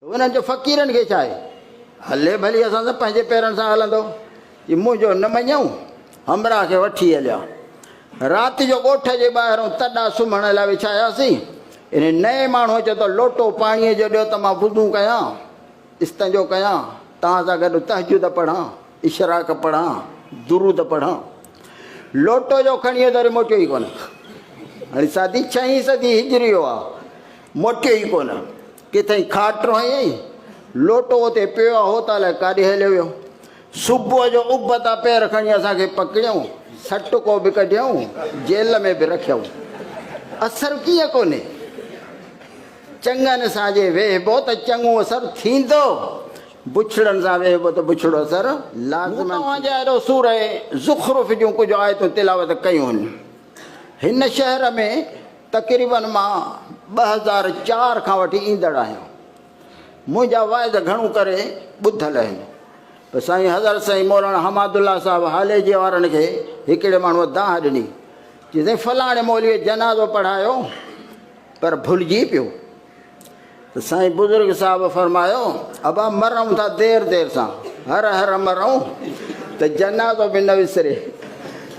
انهن چيو، فقيرن کي ڇا آهي؟ هلي ڀلي اسان سان پنهنجي پيرن سان هلندو. جي منهنجو نه مڃيائون، همراهه کي وٺي هليا. رات جو ڳوٺ جي ٻاهرئون تڏا سمهڻ لاء وڇاياسين. انهي نئين ماڻهوء چيو ته لوٽو پاڻيء جو ڏيو ته مان وضو ڪيان، استنجو ڪيان، توهان سان گڏ تهجد پڙهان، اشراق پڙهان، درود پڙهان. لوٽو جو کڻي ويو ته وري موٽيو ئي ڪونه. هاڻي سادي ڇهين صدي هجري جو آ، موٽيو ئي ڪونه. ڪٿئين کاٽ هنيائين، لوٽو اتي پيو آ، هو ته الائي ڪاڏي هليو ويو. صبح جو اڀ تان پير کڻي اسان کي پڪڙيائون، سٽڪو به ڪڍيائون، جيل ۾ به رکيائون. اثر ڪيئن ڪونهي؟ چڱن سان جي ويهبو ته چڱو اثر ٿيندو، بڇڙن سان ويهبو ته بڇڙو اثر لازماً ٿيندو. مون توهان جي آڏو سورة زخرف جون ڪجهه آيتون تلاوت ڪيون هن. هن شهر ۾ تقريباً مان 2004 کان وٺي ايندڙ آهيان. منهنجا وعظ گهڻو ڪري ٻڌل آهن. پر سائين حضرت سائين مولانا حماد الله صاحب هاليجي وارن کي هڪڙي ماڻهوء دانهن ڏني، چي سائين فلاڻي مولويء جنازو پڙهايو پر ڀلجي پيو. ته سائين بزرگ صاحب فرمايو، ابا مرون ٿا دير دير سان، هر هر مرون ته جنازو به نه وسري.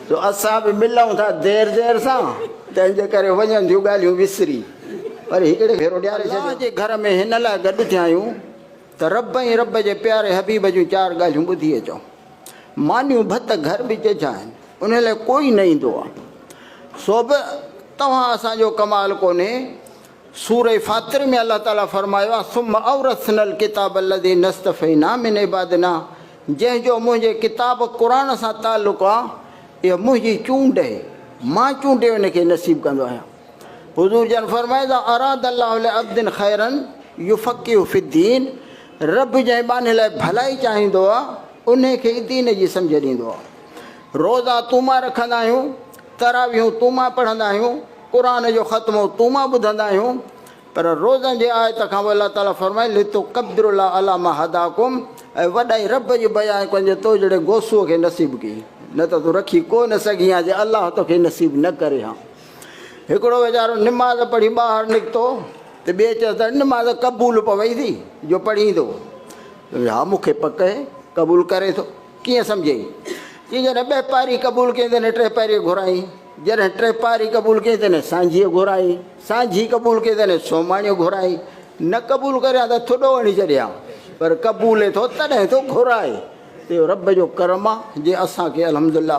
سو اسان به ملون ٿا دير دير سان، تنهن جي ڪري وڃن ٿيون ڳالهيون وسري. پر هڪڙي ڀيرو ڏياري ڇڏيو. الله جي گهر ۾ هن لاء گڏ ٿيا آهيون ته رب ۽ رب جي پياري حبيب جون چار ڳالهيون ٻڌي اچون. مانيون ڀت گهر به ججها آهن، انهي لاء ڪوئي نه ايندو آهي. سو به توهان اسان جو ڪمال ڪونهي. سورة فاطر ۾ الله تعاليٰ فرمايو آهي، ثم اورثنا الڪتاب الذين اصطفينا من عبادنا جنهن جو منهنجي ڪتاب قرآن سان تعلق آهي، اها منهنجي چونڊ آهي، مان چونڊي ان کي نصيب ڪندو آهيان. حضور جن فرمايو اذا اراد الله لعبد خيرا يفقهه في الدين رب جنهن ٻانهي لاء ڀلائي چاهيندو آهي، انهي کي ئي دين جي سمجهه ڏيندو آهي. روزا تون مان رکندا آهيون، تراويحون تون مان پڙهندا آهيون، قرآن جو ختمو تون مان ٻڌندا آهيون، پر روزن جي آيت کان پوء الله تعاليٰ فرمائي لتڪبروا الله علي ما هداڪم ۽ وڏائي رب جي بيان ڪن جو تو جهڙي گوسوء کي نصيب ڪئي، نه ته تون رکي ڪو نه سگهين ها جي الله توکي نصيب نه ڪري ها. هڪڙو ويچارو نماز پڙهي ٻاهر نڪتو ته ٻئي چيس ته نماز قبول پوي ٿي جو پڙهين ٿو؟ ها مون کي پڪ اهي قبول ڪري ٿو. ڪيئن سمجهئي؟ چي جڏهن ٻهپاري قبول ڪئين تڏهن ٽهپاريء گهرائين، جڏهن ٽهپاري قبول ڪئين تڏهن سانجهيء گهرائين، سانجهي قبول ڪئين تڏهن سوماڻيء گهرائين، نه قبول ڪريان ته ٿڏو هڻي ڇڏيان، پر قبولي ٿو تڏهن ٿو گهرائي. ته اهو رب جو ڪرم آ جنهن اسان کي الحمدلله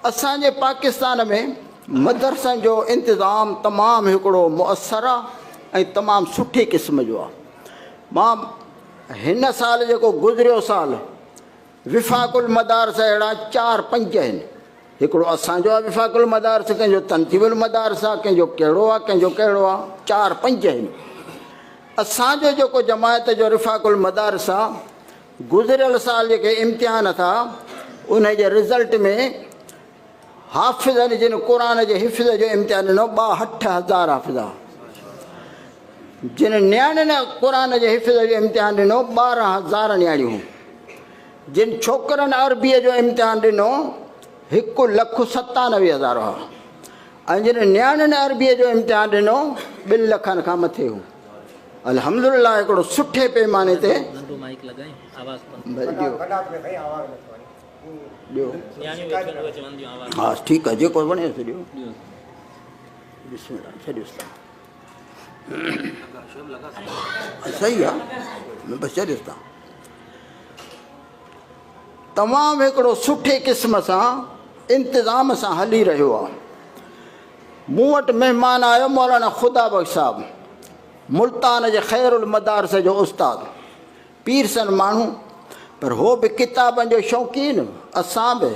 اسان جي پاڪستان ۾ مدرسن جو انتظام تمام هڪڙو مؤثر آ ۽ تمام سٺي قسم جو آ. مان هن سال جيڪو گذريو سال وفاق المدارس اهڙا چار پنج آهن. هڪڙو اسان جو آهي وفاق المدارس، ڪنهن جو تنظيم المدارس آهي، ڪنهن جو ڪهڙو آهي، ڪنهن جو ڪهڙو آهي، چار پنج آهن. اسان جو جيڪو جماعت جو رفاق المدارس آهي، گذريل سال جيڪي امتحان ٿا، انهي جي رزلٽ ۾ حافظن جن قرآن جي حفظ جو امتحان ڏنو 62 هزار حافظ ها. جن نياڻين قرآن جي حفظ جو امتحان ڏنو 12 هزار نياڻيون هيون. جن ڇوڪرن عربيء جو امتحان ڏنو هڪ لک 97 هزار هئا ۽ جن نياڻين عربيء جو امتحان ڏنو ٻن لکن کان مٿي هو. الحمدلله هڪڙو سٺي پيماني تي ڏيو. ها ٺيڪ آهي جيڪو وڻيس ڏيو. بسم الله ڇڏيوس تان. صحيح آهي بس ڇڏيوس تان. تمام هڪڙو سٺي قسم سان انتظام سان هلي رهيو آهي. مون وٽ مهمان آيو مولانا خدا بخش صاحب ملتان جي خير المدارس جو استاد. پيرسن ماڻهو، پر هو به ڪتابن جو شوقين، اسان به.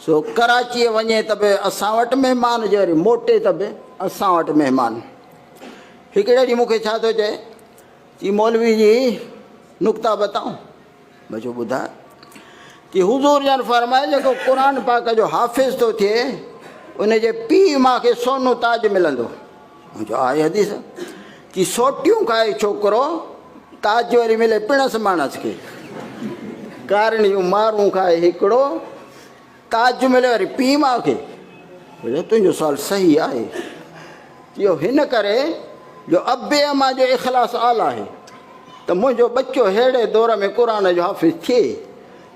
سو ڪراچيء وڃي ته به اسان وٽ مهمان، جي وري موٽي ته به اسان وٽ مهمان. هڪڙي ڏينهن مون کي ڇا ٿو چئي، چي مولوي جي نقطا بتائون؟ مون چيو ٻڌاء. چي حضور جن فرمايو جيڪو قرآن پاڪ جو حافظ ٿو ٿئي، ان جي پيء ماء کي سونو تاج ملندو. مون چيو آهي حديث؟ چي سوٽيون کائي ڇوڪرو تاج وري ملي پڻس ماڻس کي. ڪارڻ جون مارون کائي هڪڙو تاج ملي وري پيء ماء کي. مون چيو تنهنجو سوال صحيح آهي. چيو هن ڪري جو ابي امان جو اخلاص اعليٰ آهي. ته منهنجو ٻچو ههڙي دور ۾ قرآن جو حافظ ٿئي.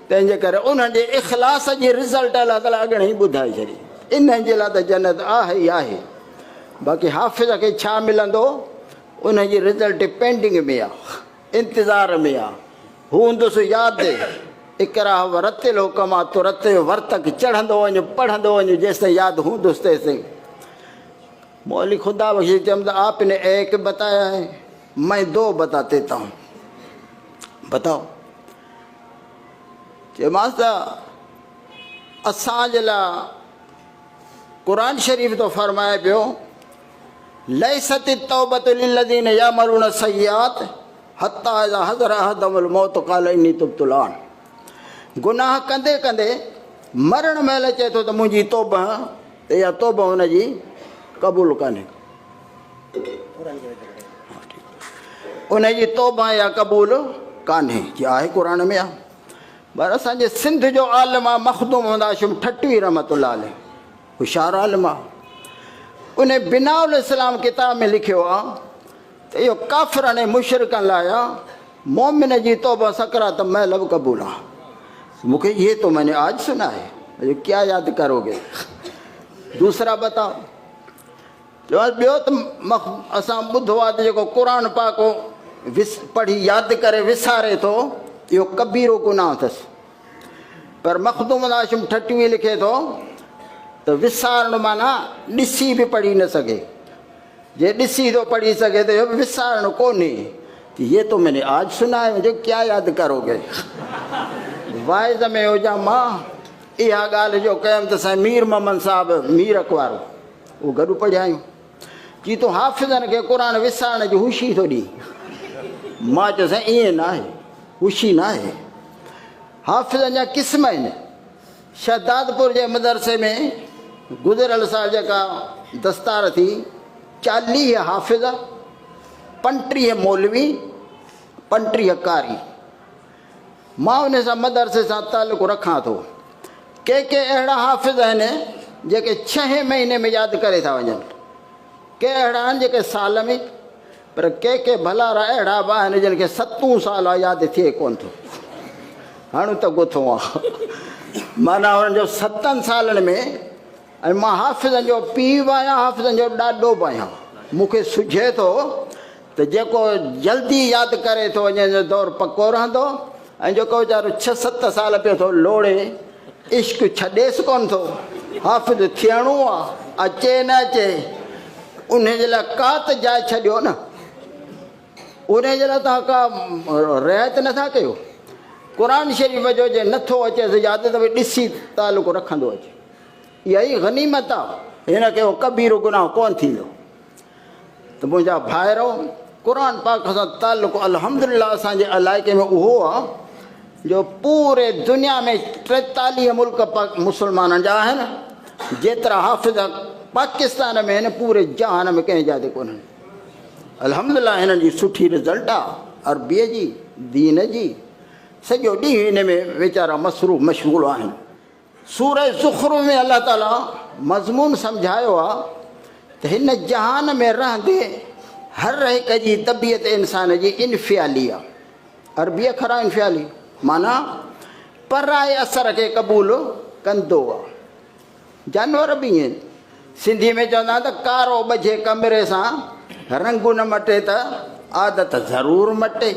تنهن جي ڪري انهن جي اخلاص جي رزلٽ الله تعاليٰ اڳڻ ئي ٻڌائي ڇڏي. انهن جي لاء ته جنت آهي ئي آهي. باقي حافظ کي ڇا ملندو ان جي رزلٽ پينڊنگ ۾ آ، انتظار ۾ آ. هوندس ياد اقراه ورتله ڪما ترتل ورتڪ چڙهندو وڃ پڙهندو وڃ جيستائين ياد هوندس تيستائين. مولوي خدا بخش کي چيم ته آپ ني ايڪ بتايا هي مين دو بتا ديتا هون بتاؤ. چيومانس ته اسان جي لاء قرآن شريف ٿو فرمائي پيو ليست التوبة للذين يعملون السيئات حتى اذا حضر احدهم الموت قال اني تبت الان گناهه ڪندي ڪندي مرڻ مهل چئي ٿو ته منهنجي توبه ته اها توبه هن جي قبول ڪانهي ان جي توبه يا قبول ڪانهي جي آهي قرآن ۾ آهي پر اسان جي سنڌ جو عالم آهي مخدوم محمد هاشم ٺٽوي رحمت الله عليه هوشيار عالم آهي ان بناء الاسلام ڪتاب ۾ لکيو آهي ته اهو ڪافرن ۽ مشرڪن لاء آهي مومن جي توبه سڪرات مهل به قبول آهي مون کي یہ تو میں نے آج سنا ہے کیا یاد کرو گے دوسرا بتاؤ چيومانس ٻيو ته اسان ٻڌو آهي ته جيڪو قرآن پاڪ پڙهي ياد ڪري وساري ٿو اهو ڪبيرو گناهه اٿس پر مخدوم هاشم ٺٽوي لکي ٿو ته وسارڻ معنيٰ ڏسي به پڙهي نه سگهي جي ڏسي ٿو پڙهي سگهي ته اهو به وسارڻ ڪونهي یہ تو میں نے آج سنا ہے مجھے کیا یاد کرو گے واعظ ۾ هجان مان اها ڳالهه جو ڪيم ته سائين مير محمد صاحب ميرڪ وارو اهو گڏ پڙهيا آهيون. چي تون حافظن کي قرآن وسارڻ جي هوشي ٿو ڏين. مان چيو سائين ائين ناهي، هوشي ناهي. حافظن جا قسم آهن. شهدادپور جي مدرسي ۾ گذريل سال جيڪا دستار ٿي، 40 حافظ، 35 مولوي، 35 قاري. مان ان سان مدرسي سان تعلق رکان ٿو. ڪي ڪي اهڙا حافظ آهن جيڪي ڇهين مهيني ۾ ياد ڪري ٿا وڃن. ڪي اهڙا آهن جيڪي سال ۾، پر ڪي ڪي ڀلارا اهڙا به آهن جن کي ستون سال آ ياد ٿئي ڪونه ٿو. هڻ ته گٿو آ. معنيٰ هنن جو ستن سالن ۾ ۽ مان حافظن جو پيء به آهيان، حافظن جو ڏاڏو به آهيان. مون کي سجهي ٿو ته جيڪو جلدي ياد ڪري ٿو وڃي ان جو دور پڪو رهندو ۽ جيڪو ويچارو ڇهه ست سال پيو ٿو لوڙي، عشق ڇڏيس ڪونه ٿو، حافظ ٿيڻو آ، اچي نه اچي، انهي جي لاء ڪا ته جاء ڇڏيو نه. انهي جي لاء توهان ڪا رعايت نه ٿا ڪيو. قرآن شريف جو جي نه ٿو اچيس ياد ته به ڏسي تعلق رکندو اچي. اها ئي غنيمت آ، هن کي اهو ڪبيرو گناهه ڪونه ٿيندو. ته منهنجا ڀائرو! قرآن پاڪ سان تعلق الحمدلله اسان جي علائقي ۾ اهو آ جو پوري دنيا ۾ 43 ملڪ مسلمانن جا آهن، جيترا حافظ پاڪستان ۾ آهن پوري جهان ۾ ڪنهن جاء تي ڪونهن. الحمدلله هنن جي سٺي رزلٽ آ، عربيء جي، دين جي، سڄو ڏينهن ان ۾ ويچارا مصروف مشغول آهن. سورة زخرف ۾ الله تعاليٰ مضمون سمجهايو آهي ته هن جهان ۾ رهندي هر هڪ جي طبيعت انسان جي انفعالي آهي. عربي اکر آهي انفعالي معنيٰ پرائي اثر کي قبول ڪندو آهي. جانور به ائين. سنڌي ۾ چوندا آهن ته ڪارو ٻجهي ڪمري سان رنگ نه مٽي ته عادت ضرور مٽي.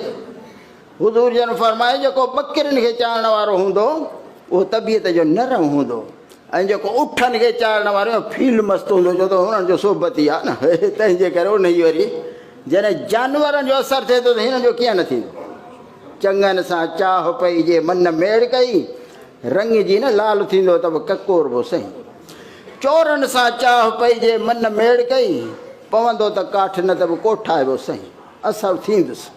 حضور جن فرمايو، جيڪو ٻڪرين کي چارڻ وارو هوندو اهو طبيعت جو نرم هوندو ۽ جيڪو اٺن کي چارڻ وارو اهو فيل مست هوندو ڇو ته هنن جو صحبتي آهي نه تنهن جي ڪري انهي وري جڏهن جانورن جو اثر ٿئي ٿو ته هنن جو ڪيئن نه ٿيندو. چڱن سان چاهه پئي جي من ميڙ ڪئي رڱ جي نه لال ٿيندو ته به ڪڪوربو سهي. چورن سان چاهه پئي جي من ميڙ ڪئي پوندو ته ڪاٺ نه ته به ڪوٺائبو سهي. اثر ٿيندس.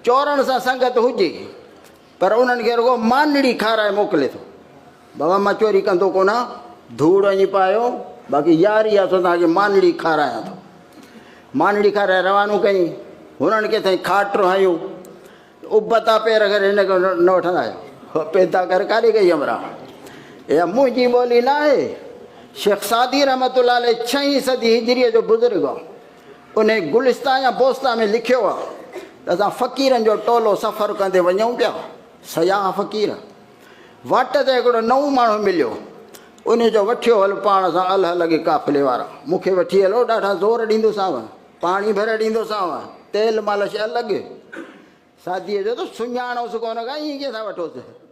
چورن سان سنگت هجي پر انهن کي رڳو مانڙي کارائي موڪلي ٿو. بابا مان چوري ڪندو ڪونه، ڌوڙ وڃي پايو، باقي ياري آ سو توهان کي مانڙي کارايان ٿو. مانڙي کارائي روانو ڪيائين. هنن ڪيٿائين کاٽ هنيون. ابتا پير ڪري هن کي نه وٺندا آهيو. پيدا ڪري ڪاڏي گئي همراهه. اها منهنجي ٻولي ناهي. شيخ سعدي رحمة الله عليه ڇهين صدي هجريء جو بزرگ هو. انهيء گلستان يا بوستان ۾ لکيو آهي ته اسان فقيرن جو ٽولو سفر ڪندي وڃون پيا، سياح فقير. واٽ تي هڪڙو نئون ماڻهو مليو. انهي چيو وٺيو هل پاڻ سان الهه لڳي قافلي وارا. مون کي وٺي هلو، ڏاڍا زور ڏيندوسانو، پاڻي ڀري ڏيندوسانو، تيل مالش الڳ. ساديء جو ته سڃاڻوس ڪونه ڪا، ائين ڪيئن ٿا وٺوس.